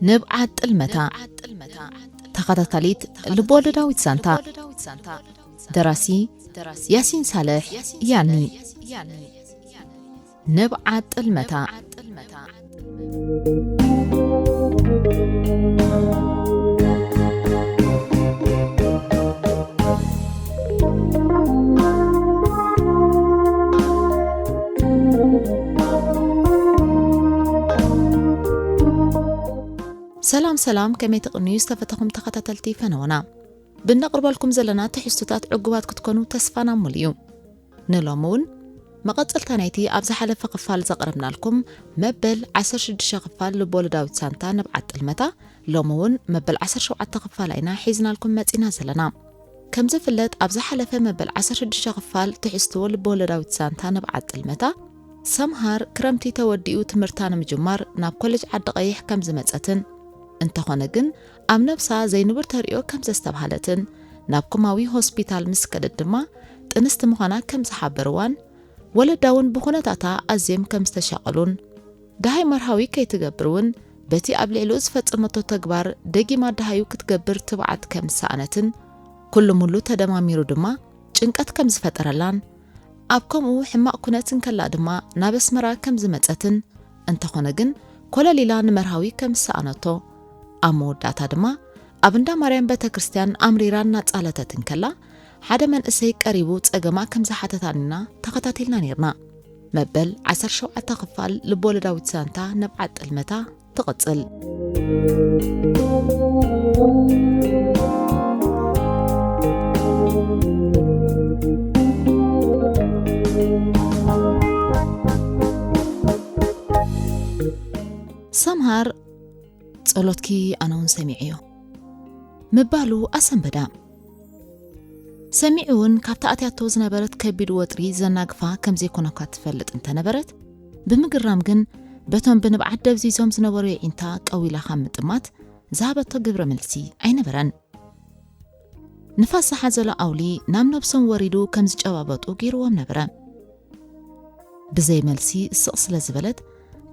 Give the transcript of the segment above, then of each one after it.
ንብዓት ጥልመታ፣ ተኸታታሊት ልብወለዳዊት ዛንታ። ደራሲ ያሲን ሳልሕ፣ ያኒ። ንብዓት ጥልመታ። ሰላም ሰላም፣ ከመይ ትቕንዩ ዝተፈተኹም ተኸታተልቲ ፈነወና? ብነቕርበልኩም ዘለና ትሕዝቶታት ዕጉባት ክትኮኑ ተስፋና ሙሉ እዩ። ንሎሚ እውን መቐጸልታ ናይቲ ኣብ ዝሓለፈ ክፋል ዘቕረብናልኩም መበል ዓሰርተ ሽዱሽተ ክፋል ልብወለዳዊት ዛንታ ንብዓት ጥልመታ፣ ሎሚ እውን መበል ዓሰርተ ሸውዓተ ክፋል ኢና ሒዝናልኩም መጺና ዘለና። ከም ዝፍለጥ፣ ኣብ ዝሓለፈ መበል ዓሰርተ ሽዱሽተ ክፋል ትሕዝቶ ልብወለዳዊት ዛንታ ንብዓት ጥልመታ፣ ሰምሃር ክረምቲ ተወዲኡ ትምህርታ ንምጅማር ናብ ኮሌጅ ዓዲ ቀይሕ ከም ዝመጸትን፣ እንተኾነ ግን ኣብ ነብሳ ዘይንቡር ተርእዮ ከም ዘስተብሃለትን፣ ናብ ኩማዊ ሆስፒታል ምስ ከደት ድማ ጥንስቲ ምዃና ከም ዝሓበርዋን፣ ወለዳ እውን ብኹነታታ ኣዝዮም ከም ዝተሻቐሉን፣ ደሃይ መርሃዊ ከይትገብር እውን በቲ ኣብ ልዕሊኡ ዝፈጸመቶ ተግባር ደጊማ ደሃዩ ክትገብር ትብዓት ከም ዝሰኣነትን፣ ኩሉ ሙሉ ተደማሚሩ ድማ ጭንቀት ከም ዝፈጠረላን፣ ኣብ ከምኡ ሕማቕ ኩነት እንከላ ድማ ናብ ኣስመራ ከም ዝመጸትን፣ እንተኾነ ግን ኮለል ኢላ ንመርሃዊ ከም ዝሰኣነቶ፣ ኣብ መወዳእታ ድማ ኣብ እንዳ ማርያም ቤተ ክርስቲያን ኣምሪራ እናጻለተት እንከላ፣ ሓደ መንእሰይ ቀሪቡ ጸገማ ከም ዝሓተታን ኢና ተኸታቲልና ኔርና። መበል ዓሰርተ ሸውዓተ ክፋል ልብወለዳዊት ዛንታ ንብዓት ጥልመታ ትቕጽል። ሰምሃር፣ "ጸሎትኪ ኣነ እውን ሰሚዐዮ" ምባሉ ኣሰንበዳ። ሰሚዑ እውን ካብታ ኣትያቶ ዝነበረት ከቢድ ወጥሪ ዘናግፋ ከም ዘይኮነኳ ትፈልጥ እንተነበረት፣ ብምግራም ግን በቶም ብንብዓት ደብዚዞም ዝነበሩ የዒንታ ቀዊላ ካብ ምጥማት ዝሃበቶ ግብረ መልሲ ኣይነበረን። ንፋስ ዝሓዘሎ ኣውሊ ናብ ነብሶም ወሪዱ ከም ዝጨባበጡ ገይርዎም ነበረ። ብዘይ መልሲ ስቕ ስለ ዝበለት፣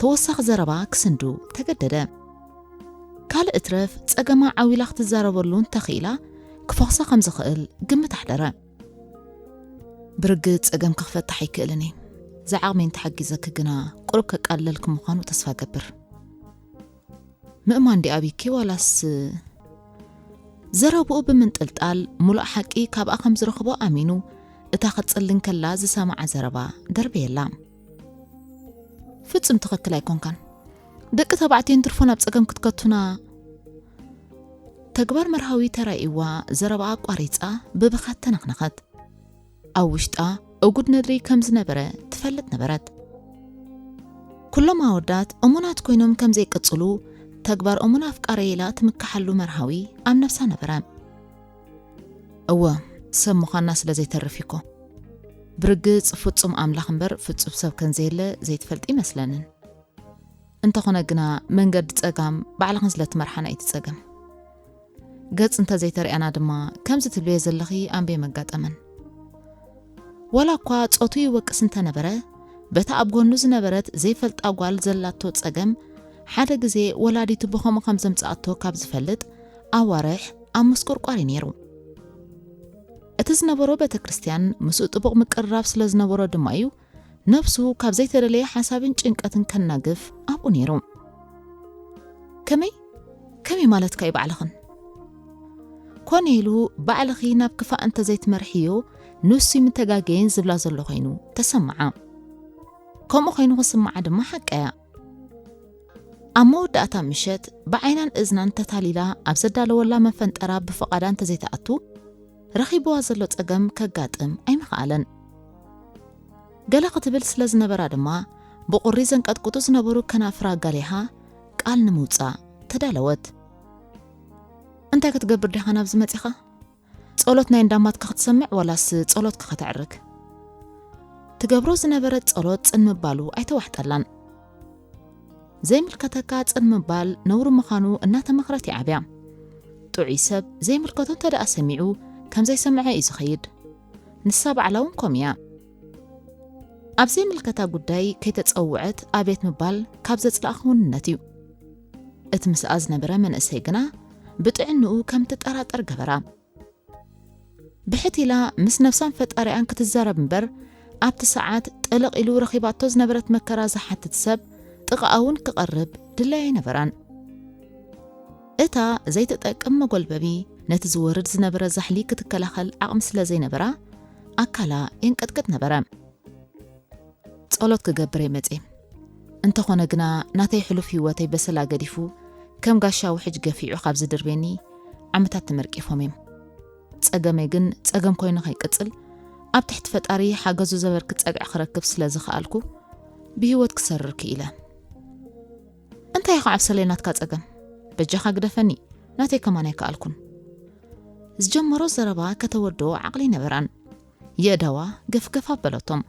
ተወሳኺ ዘረባ ክስንዱ ተገደደ። ካልእ እትረፍ፣ ጸገማ ዓው ኢላ ክትዛረበሉ እንተኽኢላ፣ ክፈኹሳ ከም ዝኽእል ግምት ኣሕደረ። "ብርግጽ ጸገምኪ ክፈትሕ ኣይክእልን እየ። ዝዓቕመይ እንተሓጊዘኪ ግና፣ ቁሩብ ከቃልለልኪ ምዃኑ ተስፋ እገብር። ምእማን ድዩ ኣቢኪ ዋላስ?" ዘረብኡ ብምንጥልጣል፣ ሙሉእ ሓቂ ካብኣ ከም ዝረኽቦ ኣሚኑ፣ እታ ክትጽሊ እንከላ ዝሰምዓ ዘረባ ደርበየላ። "ፍጹም ትኽክል ኣይኮንካን። ደቂ ተባዕትዮ እንትርፎ ናብ ጸገም ክትከቱና?" ተግባር መርሃዊ ተራእይዋ፣ ዘረባኣ ኣቋሪጻ ብብኻት ተነኽነኸት። ኣብ ውሽጣ እጉድ ነድሪ ከም ዝነበረ ትፈልጥ ነበረት። ኩሎም ኣወዳት እሙናት ኮይኖም ከም ዘይቅጽሉ፣ ተግባር እሙን ኣፍቃረይ ኢላ ትምክሓሉ መርሃዊ ኣብ ነብሳ ነበረ። "እወ፣ ሰብ ምዃንና ስለ ዘይተርፍ እኮ። ብርግጽ ፍጹም ኣምላኽ እምበር ፍጹም ሰብ ከም ዘየለ ዘይትፈልጢ ይመስለንን። እንተኾነ ግና መንገዲ ጸጋም ባዕልኽን ስለ ትመርሓና እዩ እቲ ጸገም። ገጽ እንተ ዘይተርእያና ድማ ከምዚ ትብልዮ ዘለኺ ኣንበይ መጋጠመን። ዋላ እኳ ጾቱ ይወቅስ እንተነበረ፣ በታ ኣብ ጎኑ ዝነበረት ዘይፈልጣ ጓል ዘላቶ ጸገም ሓደ ግዜ ወላዲቱ ብኸምኡ ከም ዘምጽኣቶ ካብ ዝፈልጥ ኣዋርሕ ኣብ ምስቁርቋር እዩ ነይሩ። እቲ ዝነበሮ ቤተ ክርስቲያን ምስኡ ጥቡቕ ምቅርራብ ስለ ዝነበሮ ድማ እዩ ነብሱ ካብ ዘይተደለየ ሓሳብን ጭንቀትን ከናግፍ ኣብኡ ነይሩ። "ከመይ? ከመይ ማለትካ እዩ ባዕልኽን?" ኮነ ኢሉ ባዕልኺ ናብ ክፋእ እንተ ዘይትመርሕዮ ንሱ ይምተጋገየን ዝብላ ዘሎ ኮይኑ ተሰምዓ። ከምኡ ኮይኑ ክስምዓ ድማ ሓቀያ። ኣብ መወዳእታ ምሸት ብዓይናን እዝናን ተታሊላ ኣብ ዘዳለወላ መፈንጠራ ብፍቓዳ እንተ ዘይትኣቱ፣ ረኺብዋ ዘሎ ጸገም ከጋጥም ኣይምኸኣለን። ገለ ክትብል ስለ ዝነበራ ድማ፣ ብቑሪ ዘንቀጥቅጡ ዝነበሩ ከናፍራ ኣጋሊሓ ቃል ንምውጻእ ተዳለወት። "እንታይ ክትገብር ዲኻ ናብዚ መጺኻ? ጸሎት ናይ እንዳማትካ ክትሰምዕ ዋላስ ጸሎትካ ከተዕርግ?" ትገብሮ ዝነበረት ጸሎት ጽን ምባሉ ኣይተዋሕጠላን። ዘይምልከተካ ጽን ምባል ነውሪ ምዃኑ እናተመኽረት እያ ዓብያ። ጥዑይ ሰብ ዘይምልከቶ እንተ ደኣ ሰሚዑ ከም ዘይሰምዐ እዩ ዝኸይድ። ንሳ ባዕላ እውን ከምኡ እያ። ኣብ ዘይምልከታ ጉዳይ ከይተጸውዐት ኣቤት ምባል ካብ ዘጽልኣ ክውንነት እዩ። እቲ ምስኣ ዝነበረ መንእሰይ ግና ብጥዕንኡ ከም ትጠራጠር ገበራ። ብሕት ኢላ ምስ ነፍሳን ፈጣሪኣን ክትዛረብ እምበር፣ ኣብቲ ሰዓት ጥልቕ ኢሉ ረኺባቶ ዝነበረት መከራ ዝሓትት ሰብ ጥቓኣ እውን ክቐርብ ድላይ ኣይነበራን። እታ ዘይትጠቅም መጎልበቢ ነቲ ዝወርድ ዝነበረ ዛሕሊ ክትከላኸል ዓቕሚ ስለ ዘይነበራ፣ ኣካላ የንቀጥቅጥ ነበረ። ጸሎት ክገብር እየ መጽየ። እንተኾነ ግና ናተይ ሕሉፍ ህይወተይ በሰላ ገዲፉ ከም ጋሻ ውሕጅ ገፊዑ ካብ ዝድርብየኒ ዓመታት ተመርቂፎም እዮም። ጸገመይ ግን ጸገም ኮይኑ ከይቅጽል ኣብ ትሕቲ ፈጣሪ ሓገዙ ዘበርክት ጸግዒ ክረክብ ስለ ዝኸኣልኩ ብህይወት ክሰርር ክኢለ። እንታይ ኢኻ ዓብሰለይ ናትካ ጸገም? በጃኻ ግደፈኒ፣ ናተይ ከማን ኣይከኣልኩን። ዝጀመሮ ዘረባ ከተወድኦ ዓቕሊ ነበራን። የእዳዋ ገፍገፍ ኣበለቶም።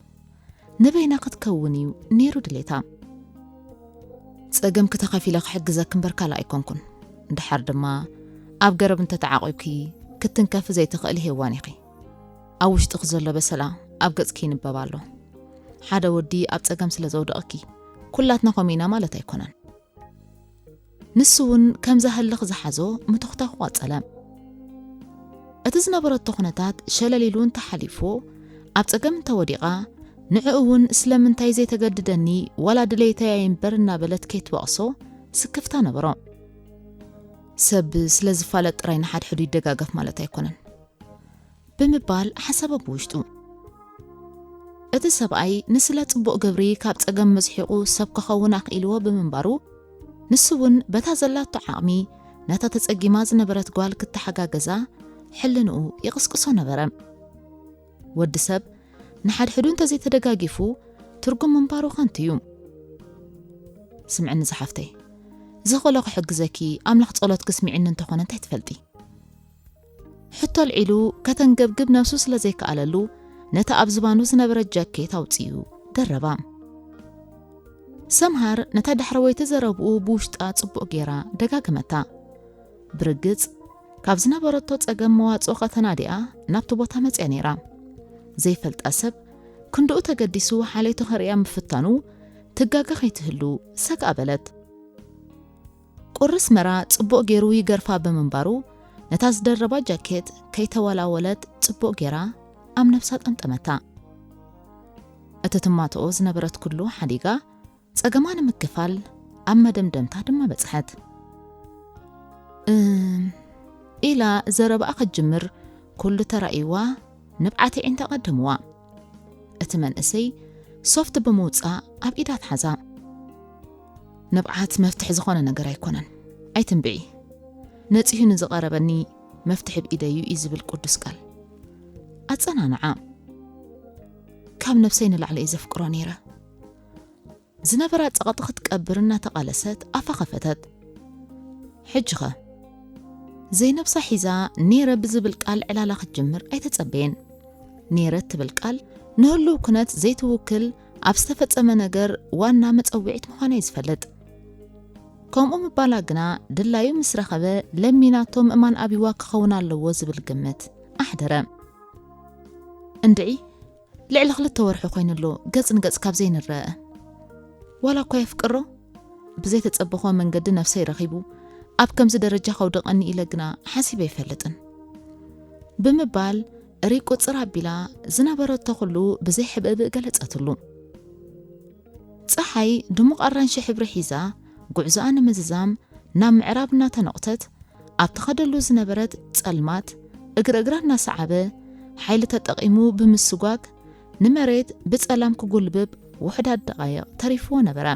ንበይና ክትከውን እዩ ነይሩ ድሌታ። ጸገምኪ ተኸፊለ ክሕግዘኪ እምበር ካልእ ኣይኮንኩን። ድሓር ድማ ኣብ ገረብ እንተተዓቒብኪ ክትንከፊ ዘይትኽእሊ ሄዋን ኢኺ። ኣብ ውሽጥኺ ዘሎ በሰላ ኣብ ገጽኪ ይንበብ ኣሎ። ሓደ ወዲ ኣብ ጸገም ስለ ዘውደቐኪ ኩላትና ከምኡ ኢና ማለት ኣይኮነን። ንሱ እውን ከምዛ ህልኽ ዝሓዞ ምትኹታኹ ቀጸለ። እቲ ዝነበረቶ ኩነታት ሸለል ኢሉ እንተሓሊፎ፣ ኣብ ጸገም እንተወዲቓ፣ ንዕኡ እውን ስለምንታይ ዘይተገድደኒ ዋላ ድሌተይ እምበር እናበለት ከይትወቕሶ ስክፍታ ነበሮ። ሰብ ስለ ዝፋለጥ ጥራይ ንሓድሕዱ ይደጋገፍ ማለት ኣይኮነን። ብምባል ሓሰበ ብውሽጡ። እቲ ሰብኣይ ንስለ ጽቡቕ ግብሪ ካብ ጸገም መስሒቑ ሰብ ክኸውን ኣኽኢልዎ ብምንባሩ፣ ንሱ እውን በታ ዘላቶ ዓቕሚ ነታ ተጸጊማ ዝነበረት ጓል ክተሓጋገዛ ሕልንኡ ይቕስቅሶ ነበረ። ወዲ ሰብ ንሓድሕዱ እንተዘይተደጋጊፉ ትርጉም ምንባሩ ከንቱ እዩ። ስምዕኒ ዝሓፍተይ፣ ዝኽእሎ ክሕግዘኪ ኣምላኽ ጸሎትኪ ስሚዕኒ እንተኾነ እንታይ ትፈልጢ? ሕቶ ኣልዒሉ ከተንገብግብ ነብሱ ስለ ዘይከኣለሉ፣ ነታ ኣብ ዝባኑ ዝነበረት ጃኬት ኣውጺኡ ደረባ። ሰምሃር ነታ ዳሕረወይቲ ዘረብኡ ብውሽጣ ጽቡቕ ጌራ ደጋገመታ። ብርግጽ፣ ካብ ዝነበረቶ ጸገም መዋጽኦ ከተናዲኣ ናብቲ ቦታ መጽያ ነይራ። ዘይፈልጣ ሰብ ክንድኡ ተገዲሱ ሓለይቱ ከርእያ ምፍታኑ ትጋገ ከይትህሉ ሰግኣ በለት። ቁሪ ኣስመራ ጽቡቕ ገይሩ ይገርፋ ብምንባሩ፣ ነታ ዝደረባ ጃኬት ከይተወላወለት ጽቡቕ ገይራ ኣብ ነብሳ ጠምጠመታ። እቲ ትማትኦ ዝነበረት ኩሉ ሓዲጋ፣ ጸገማ ንምክፋል ኣብ መደምደምታ ድማ በጽሐት። እም፣ ኢላ ዘረባኣ ክትጅምር፣ ኩሉ ተራእይዋ ንብዓት ኣዒንታ ቀደምዋ። እቲ መንእሰይ ሶፍት ብምውጻእ ኣብ ኢዳ ኣትሓዛ። ንብዓት መፍትሒ ዝኾነ ነገር ኣይኮነን። ኣይትንብዒ። ነጺሁ ንዝቐረበኒ መፍትሒ ብኢደዩ እዩ ዝብል ቅዱስ ቃል። ኣጸናንዓ። ካብ ነብሰይ ንላዕሊ እየ ዘፍቅሮ ነይረ። ዝነበራ ጸቕጢ ክትቀብር እናተቓለሰት ኣፋ ከፈተት። ሕጂኸ? ዘይነብሳ ሒዛ ኔረ ብዝብል ቃል ዕላላ ክትጅምር ኣይተጸበየን። ኔረ እትብል ቃል ንህሉው ኩነት ዘይትውክል፣ ኣብ ዝተፈጸመ ነገር ዋና መጸውዒት ምዃና እዩ ዝፈልጥ። ከምኡ ምባላ ግና ድላዩ ምስ ረኸበ ለሚናቶ ምእማን ኣብይዋ ክኸውን ኣለዎ ዝብል ግምት ኣሕደረ። እንድዒ ልዕሊ ክልተ ወርሒ ኮይኑሎ ገጽ ንገጽ ካብ ዘይንረአ። ዋላ እኳ የፍቅሮ፣ ብዘይተጸበኾ መንገዲ ነፍሰይ ረኺቡ ኣብ ከምዚ ደረጃ ከውድቐኒ ኢለ ግና ሓሲበ ኣይፈልጥን። ብምባል ሪቁጽር ኣቢላ ዝነበረቶ ኩሉ ብዘይሕብእብእ ገለጸትሉ። ጸሓይ ድሙቕ ኣራንሺ ሕብሪ ሒዛ ጉዕዞኣ ንምዝዛም ናብ ምዕራብ እናተነቑተት ኣብ ትኸደሉ ዝነበረት ጸልማት እግሪ እግራ እናሰዓበ ሓይሊ ተጠቒሙ ብምስጓግ ንመሬት ብጸላም ክጉልብብ ውሑዳት ደቓይቕ ተሪፍዎ ነበረ።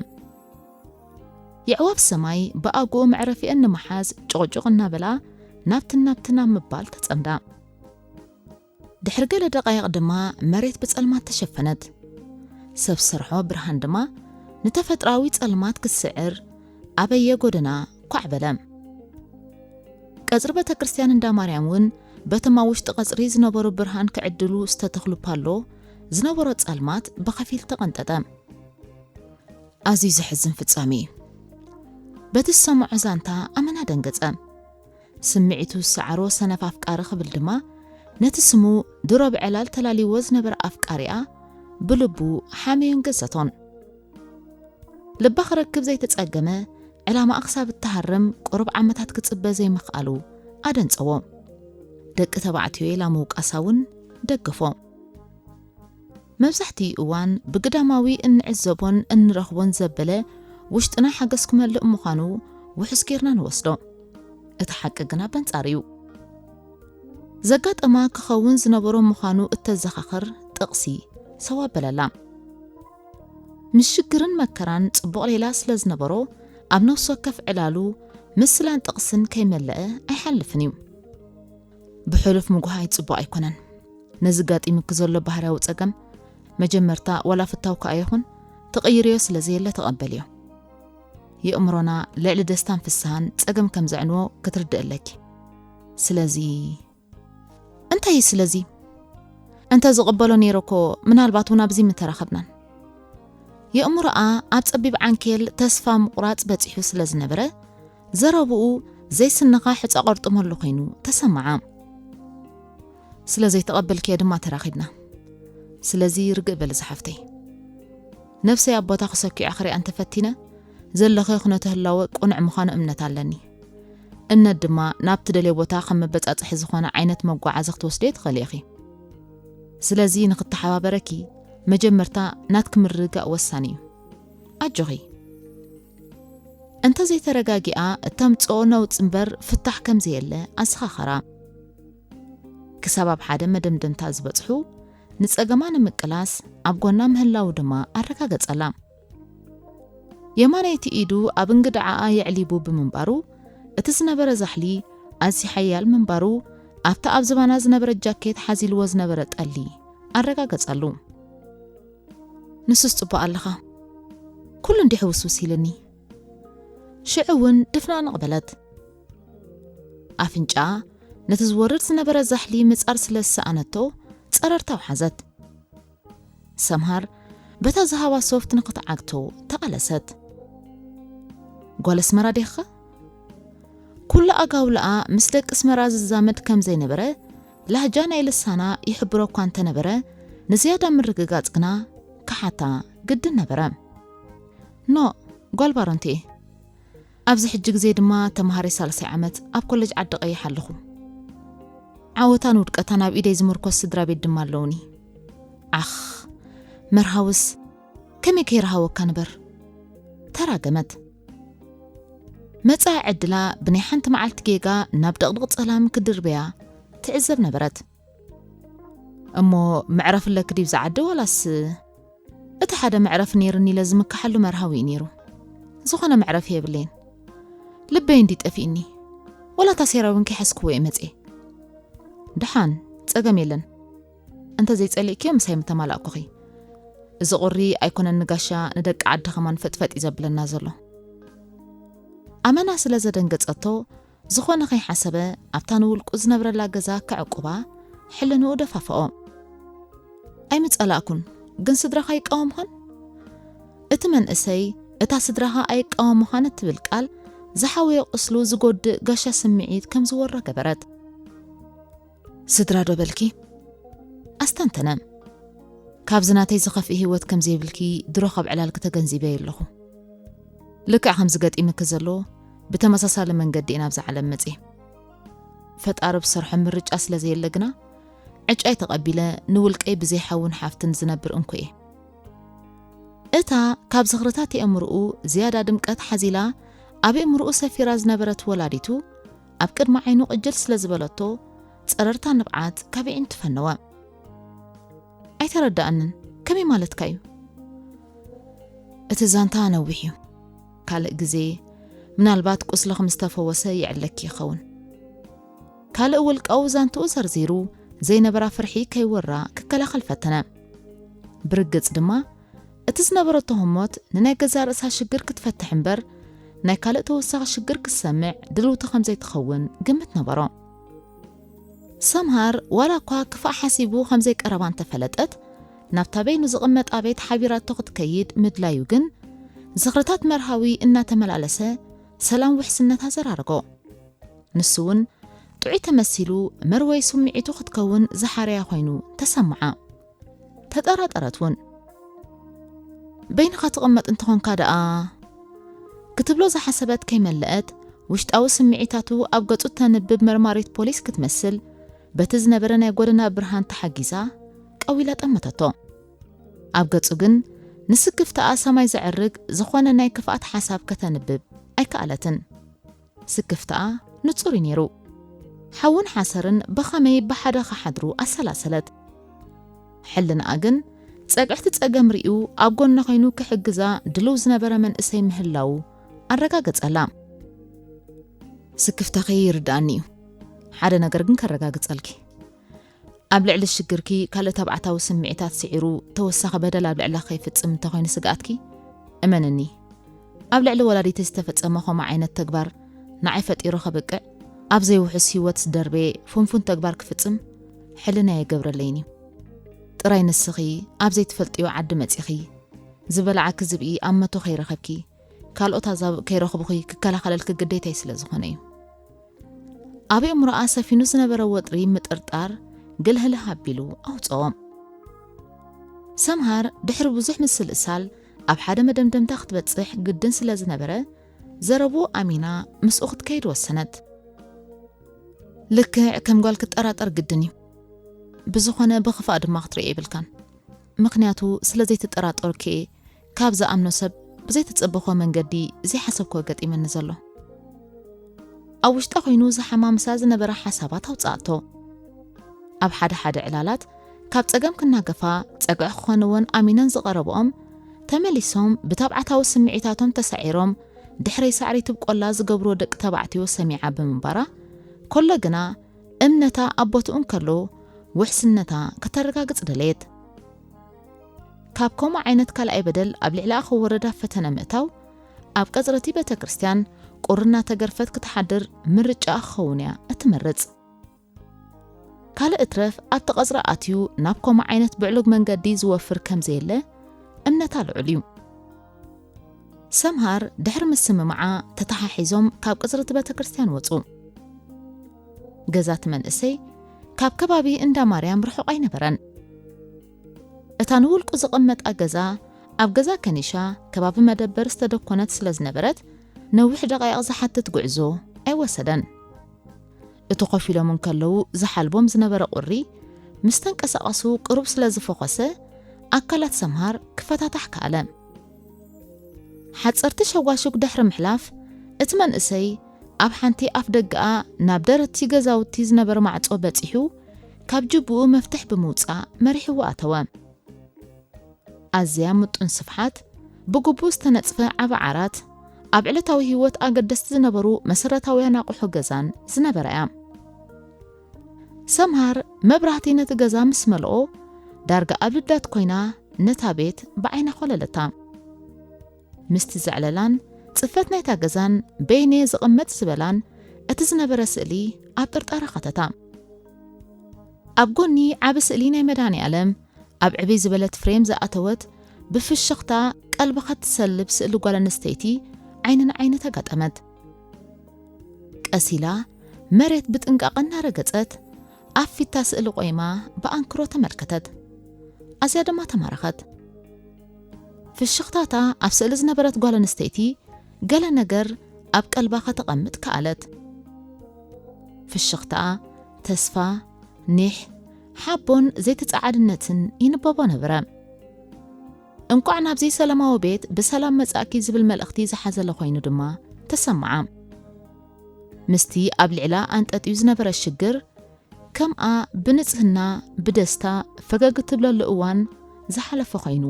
የዕዋፍ ሰማይ ብኣግኡ መዕረፊአን ንምሓዝ ጭቕጭቕ እናበላ ናብትን ናብትን ኣብ ምባል ተጸምዳ። ድሕሪ ገለ ደቓይቕ ድማ መሬት ብጸልማት ተሸፈነት። ሰብ ሰርሖ ብርሃን ድማ ንተፈጥሮኣዊ ጸልማት ክስዕር ኣበየ ጎደና ኳዕ በለ። ቀጽሪ ቤተ ክርስቲያን እንዳ ማርያም እውን በቶም ኣብ ውሽጢ ቀጽሪ ዝነበሩ ብርሃን ክዕድሉ ዝተተኽሉ ፓሎ ዝነበሮ ጸልማት ብኸፊል ተቐንጠጠ። ኣዝዩ ዘሕዝን ፍጻሜ እዩ። በቲ ዝሰምዖ ዛንታ ኣመና ደንገጸ። ስምዒቱ ዝሰዓሮ ሰነፍ ኣፍቃሪ ክብል ድማ ነቲ ስሙ ድሮ ብዕላል ተላልይዎ ዝነበረ ኣፍቃሪኣ ብልቡ ሓመዮን ገዘቶን። ልባ ክረክብ ዘይተጸገመ፣ ዕላማኣ ክሳብ እትሃርም ቁሩብ ዓመታት ክጽበ ዘይምኽኣሉ ኣደንጸዎ። ደቂ ተባዕትዮ ኢላ ምውቃሳ እውን ደገፎ። መብዛሕትኡ እዋን ብግዳማዊ እንዕዘቦን እንረኽቦን ዘበለ ውሽጥና ሓገዝ ክመልእ ምዃኑ ውሑስ ጌርና ንወስዶ። እቲ ሓቂ ግና በንጻር እዩ። ዘጋጠማ ክኸውን ዝነበሮ ምዃኑ እተዘኻኽር ጥቕሲ ሰው ኣበለላ። ምስ ሽግርን መከራን ጽቡቕ ሌላ ስለ ዝነበሮ ኣብ ነፍሲ ወከፍ ዕላሉ ምስላን ጥቕስን ከይመለአ ኣይሓልፍን እዩ። ብሕሉፍ ምጉሃይ ጽቡቕ ኣይኮነን። ነዚ ጋጢምኪ ዘሎ ባህርያዊ ጸገም መጀመርታ ዋላ ፍታው ከኣ ይኹን ትቕይርዮ ስለ ዘየለ ተቐበልዮ። የእምሮና ልዕሊ ደስታን ፍስሃን ጸገም ከም ዘዕንዎ ክትርድእ ኣለኪ። ስለዚ እንታይ እዩ ስለዚ? እንተ ዝቕበሎ ነይረ እኮ ምናልባት እውን ኣብዚ ምተራኸብናን። የእምሮኣ ኣብ ጸቢብ ዓንኬል ተስፋ ምቑራጽ በጺሑ ስለ ዝነበረ ዘረብኡ ዘይስንኻ ሕጻ ቆርጥመሉ ኮይኑ ተሰማዓ። ስለ ዘይተቐበልክዮ ድማ ተራኺብና። ስለዚ ርግእ በሊ ዝሓፍተይ። ነፍሰይ ኣብ ቦታ ክሰኪዖ ክሪኣ እንተፈቲነ ዘለኺ ኩነተ ህላወ ቅኑዕ ምዃኑ እምነት ኣለኒ። እምነት ድማ ናብ ትደልዮ ቦታ ከም መበጻጽሒ ዝኾነ ዓይነት መጓዓዚ ክትወስድዮ ትኽእሊ ኢኺ። ስለዚ ንኽተሓባበረኪ መጀመርታ ናትኪ ምርግጋእ ወሳኒ እዩ። ኣጆኺ። እንተ ዘይተረጋጊኣ እተምጽኦ ነውጽ እምበር ፍታሕ ከም ዘየለ ኣዘኻኸራ። ክሳብ ኣብ ሓደ መደምደምታ ዝበጽሑ ንጸገማ ንምቅላስ ኣብ ጎና ምህላዉ ድማ ኣረጋገጸላ። የማነይቲ ኢዱ ኣብ እንግድዓኣ የዕሊቡ ብምንባሩ እቲ ዝነበረ ዛሕሊ ኣዝዩ ሓያል ምንባሩ ኣብታ ኣብ ዝባና ዝነበረ ጃኬት ሓዚልዎ ዝነበረ ጠሊ ኣረጋገጸሉ። ንሱስ ጽቡቕ ኣለኻ። ኩሉ እንዲሕ ውስውስ ኢልኒ። ሽዑ እውን ድፍናንቕ በለት። ኣፍንጫኣ ነቲ ዝወርድ ዝነበረ ዛሕሊ ምጻር ስለ ዝሰኣነቶ ጸረርታ ኣውሓዘት። ሰምሃር በታ ዝሃባ ሶፍት ንኽትዓግቶ ተቓለሰት። ጓል ኣስመራ ዲኻ? ኩሉ ኣጋውላኣ ምስ ደቂ ኣስመራ ዝዛመድ ከም ዘይነበረ ላህጃ ናይ ልሳና ይሕብሮ እኳ እንተነበረ ንዝያዳ ምርግጋጽ ግና ክሓታ ግድን ነበረ። ኖ፣ ጓል ባሮንቲ እየ። ኣብዚ ሕጂ ግዜ ድማ ተምሃራይ ሳልሳይ ዓመት ኣብ ኮለጅ ዓዲ ቀይሕ ኣለኹ። ዓወታን ውድቀታን ኣብ ኢደይ ዝምርኮስ ስድራ ቤት ድማ ኣለውኒ። ዓኽ፣ መርሃውስ ከመይ ከይረሃወካ ንበር? ተራገመት። መጻኢ ዕድላ ብናይ ሓንቲ መዓልቲ ጌጋ ናብ ደቕድቕ ጸላም ክድርበያ ትዕዘብ ነበረት። እሞ መዕረፊ ኣለኪ ድዩ ዝዓዲ ዋላስ? እቲ ሓደ መዕረፊ ነይሩኒ ኢለ ዝምክሓሉ መርሃዊ እዩ ነይሩ። ዝኾነ መዕረፊ የብለይን። ልበይ እንዲ ጠፊእኒ። ወላ ታሴራ እውን ከይሓዝክዎ እየ መጽኤ። ደሓን፣ ጸገም የለን። እንተ ዘይጸሊእክዮ ምሳይ ምተማላእኩኺ። እዚ ቁሪ ኣይኮነን ንጋሻ ንደቂ ዓዲ ከማን ፈጥፈጥ እዩ ዘብለና ዘሎ። ኣመና ስለ ዘደንገጸቶ ዝኾነ ከይሓሰበ ኣብታ ንውልቁ ዝነብረላ ገዛ ከዕቁባ ሕልንኡ ደፋፈኦ። ኣይምጸላእኩን፣ ግን ስድራኻ ይቃወምኻን? እቲ መንእሰይ እታ ስድራኻ ኣይቃወምኻን እትብል ቃል ዝሓወዮ ቁስሉ ዝጎድእ ጋሻ ስምዒት ከም ዝወሮ ገበረት። ስድራ ዶ በልኪ? ኣስተንተነ። ካብዚ ናተይ ዝኸፍእ ህይወት ከም ዘይብልኪ ድሮ ካብ ዕላልኪ ተገንዚበዮ ኣለኹ። ልክዕ ከምዚ ገጢምኪ ዘሎ ብተመሳሳሊ መንገዲ እየ ናብዛ ዓለም መጽየ። ፈጣሪ ብሰርሖ ምርጫ ስለ ዘየለ ግና ዕጫይ ተቐቢለ ንውልቀይ ብዘይ ሓውን ሓፍትን ዝነብር እንኮ እየ። እታ ካብ ዝኽርታት የእምርኡ ዝያዳ ድምቀት ሓዚላ ኣብ የእምርኡ ሰፊራ ዝነበረት ወላዲቱ ኣብ ቅድሚ ዓይኑ ቅጅል ስለ ዝበለቶ ጸረርታ ንብዓት ካብ የዒንቱ ፈነወ። ኣይተረዳእንን፣ ከመይ ማለትካ እዩ? እቲ ዛንታ ነዊሕ እዩ። ካልእ ግዜ ምናልባት ቁስልኺ ምስ ተፈወሰ ይዕለኪ ይኸውን። ካልእ ውልቃዊ ዛንትኡ ዘርዚሩ ዘይነበራ ፍርሒ ከይወራ ክከላኸል ፈተነ። ብርግጽ ድማ እቲ ዝነበረቶ ህሞት ንናይ ገዛእ ርእሳ ሽግር ክትፈትሕ እምበር ናይ ካልእ ተወሳኺ ሽግር ክትሰምዕ ድልውቲ ከም ዘይትኸውን ግምት ነበሮ። ሰምሃር ዋላ እኳ ክፋእ ሓሲቡ ከም ዘይቀረባ እንተፈለጠት ናብታ በይኑ ዝቕመጣ ቤት ሓቢራቶ ክትከይድ ምድላዩ ግን ዝኽርታት መርሃዊ እናተመላለሰ ሰላም ውሕስነታ ዘራረጎ። ንሱ እውን ጥዑይ ተመሲሉ መርወይ ስምዒቱ ክትከውን ዝሓረያ ኮይኑ ተሰምዓ። ተጠራጠረት እውን። በይንኻ ትቕመጥ እንተኾንካ ደኣ ክትብሎ ዝሓሰበት ከይመለአት፣ ውሽጣዊ ስምዒታቱ ኣብ ገጹ ተንብብ መርማሪት ፖሊስ ክትመስል፣ በቲ ዝነበረ ናይ ጎደና ብርሃን ተሓጊዛ ቀዊላ ጠመተቶ። ኣብ ገጹ ግን ንስክፍታኣ ሰማይ ዘዕርግ ዝኾነ ናይ ክፍኣት ሓሳብ ከተንብብ ኣይከኣለትን። ስክፍታኣ ንጹር እዩ ነይሩ። ሓውን ሓሰርን ብኸመይ ብሓደ ክሓድሩ ኣሰላሰለት። ሕልናኣ ግን ጸግዕቲ ጸገም ርእዩ ኣብ ጎና ኮይኑ ክሕግዛ ድሉው ዝነበረ መንእሰይ ምህላዉ ኣረጋገጸላ። ስክፍታኺ ይርድኣኒ እዩ። ሓደ ነገር ግን ከረጋግጸልኪ። ኣብ ልዕሊ ሽግርኪ ካልእ ተባዕታዊ ስምዒታት ስዒሩ ተወሳኺ በደል ኣብ ልዕለኺ ከይፍጽም እንተኾይኑ ስግኣትኪ፣ እመንኒ፣ ኣብ ልዕሊ ወላዲተይ ዝተፈጸመ ከምኡ ዓይነት ተግባር ንዓይ ፈጢሩ ከብቅዕ፣ ኣብ ዘይውሑስ ህይወት ደርቤ ፍንፉን ተግባር ክፍጽም ሕልናይ ኣይገብረለይን እዩ። ጥራይ ንስኺ ኣብ ዘይትፈልጥዮ ዓዲ መጺኺ፣ ዝበልዓኪ ዝብኢ ኣብ መቶ ከይረኸብኪ፣ ካልኦት ኣዛብእ ከይረኽቡኺ ክከላኸለልኪ ግዴታይ ስለ ዝኾነ እዩ። ኣብ ኣእምሮኣ ሰፊኑ ዝነበረ ወጥሪ ምጥርጣር ግልህልህ ኣቢሉ ኣውጽኦ። ሰምሃር ድሕሪ ብዙሕ ምስልሳል ኣብ ሓደ መደምደምታ ክትበጽሕ ግድን ስለ ዝነበረ፣ ዘረብኡ ኣሚና ምስኡ ክትከይድ ወሰነት። ልክዕ ከም ጓል ክትጠራጠር ግድን እዩ። ብዝኾነ ብኽፋእ ድማ ክትርእዮ የብልካን። ምኽንያቱ ስለ ዘይትጠራጠርኪ ካብ ዝኣምኖ ሰብ ብዘይትጽብኾ መንገዲ ዘይሓሰብክዎ ገጢመኒ ዘሎ። ኣብ ውሽጣ ኮይኑ ዝሓማምሳ ዝነበረ ሓሳባት ኣውጽኣቶ። ኣብ ሓደ ሓደ ዕላላት ካብ ጸገም ክናገፋ ጸግዒ ክኾንወን ኣሚነን ዝቐረብኦም ተመሊሶም ብተብዓታዊ ስምዒታቶም ተሳዒሮም ድሕረይ ሳዕሪ ትብቆላ ዝገብርዎ ደቂ ተባዕትዮ ሰሚዓ ብምንባራ፣ ኮሎ ግና እምነታ ኣብ ቦትኡ እንከሎ ውሕስነታ ከተረጋግጽ ደለየት። ካብ ከምኡ ዓይነት ካልኣይ በደል ኣብ ልዕሊኣ ክወረዳ ፈተነ ምእታው፣ ኣብ ቀጽሪ እቲ ቤተ ክርስቲያን ቁሪ እናተገርፈት ክትሓድር ምርጫኣ ክኸውን እያ እትመርጽ። ካልእ እትረፍ ኣብቲ ቀጽሪ ኣትዩ ናብ ከምኡ ዓይነት ብዕሉግ መንገዲ ዝወፍር ከም ዘየለ እምነታ ልዑል እዩ። ሰምሃር ድሕሪ ምስምማዓ ተተሓሒዞም ካብ ቀጽሪ እቲ ቤተ ክርስቲያን ወጹ። ገዛ እቲ መንእሰይ ካብ ከባቢ እንዳ ማርያም ርሑቕ ኣይነበረን። እታ ንውልቁ ዝቐመጣ ገዛ ኣብ ገዛ ከኒሻ ከባቢ መደበር ዝተደኮነት ስለ ዝነበረት ነዊሕ ደቓይቕ ዝሓትት ጉዕዞ ኣይወሰደን። እቲ ኮፍ ኢሎም እንከለዉ ዝሓልቦም ዝነበረ ቁሪ ምስ ተንቀሳቐሱ ቅሩብ ስለ ዝፈኾሰ ኣካላት ሰምሃር ክፈታታሕ ከኣለ። ሓጸርቲ ሸዋሹግ ድሕሪ ምሕላፍ እቲ መንእሰይ ኣብ ሓንቲ ኣፍ ደገኣ ናብ ደረትቲ ገዛውቲ ዝነበረ ማዕጾ በጺሑ ካብ ጅብኡ መፍትሕ ብምውጻእ መሪሕዎ ኣተወ። ኣዝያ ምጡን ስፍሓት፣ ብግቡእ ዝተነጽፈ ዓቢ ዓራት፣ ኣብ ዕለታዊ ህይወት ኣገደስቲ ዝነበሩ መሰረታውያን ኣቑሑ ገዛን ዝነበራ እያ። ሰምሃር መብራህቲ ነቲ ገዛ ምስ መልኦ፣ ዳርጋ ኣብ ልዳት ኮይና ነታ ቤት ብዓይና ኮለለታ። ምስቲ ዘዕለላን ጽፈት ናይታ ገዛን በይነየ ዝቕመጥ ዝበላን እቲ ዝነበረ ስእሊ ኣብ ጥርጣረ ኸተታ። ኣብ ጎኒ ዓቢ ስእሊ ናይ መድሃኔ ኣለም ኣብ ዕብይ ዝበለት ፍሬም ዝኣተወት ብፍሽኽታ ቀልብኻ ትሰልብ ስእሊ ጓል ኣንስተይቲ ዓይኒ ንዓይኒ ተጋጠመት። ቀስ ኢላ መሬት ብጥንቃቐ እናረገጸት ኣብ ፊታ ስእሊ ቆይማ ብኣንክሮ ተመልከተት። ኣዝያ ድማ ተማረኸት። ፍሽኽታታ ኣብ ስእሊ ዝነበረት ጓል ኣንስተይቲ ገለ ነገር ኣብ ቀልባ ከተቐምጥ ከኣለት። ፍሽኽታኣ ተስፋ፣ ኒሕ፣ ሓቦን ዘይተጸዓድነትን ይንበቦ ነበረ። እንቋዕ ናብዚ ሰላማዊ ቤት ብሰላም መጻእኪ ዝብል መልእኽቲ ዝሓዘለ ኮይኑ ድማ ተሰምዓ። ምስቲ ኣብ ልዕላ ኣንጠጥዩ ዝነበረ ሽግር፣ ከምኣ ብንጽህና ብደስታ ፈገግ እትብለሉ እዋን ዝሓለፈ ኮይኑ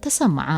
ተሰምዓ።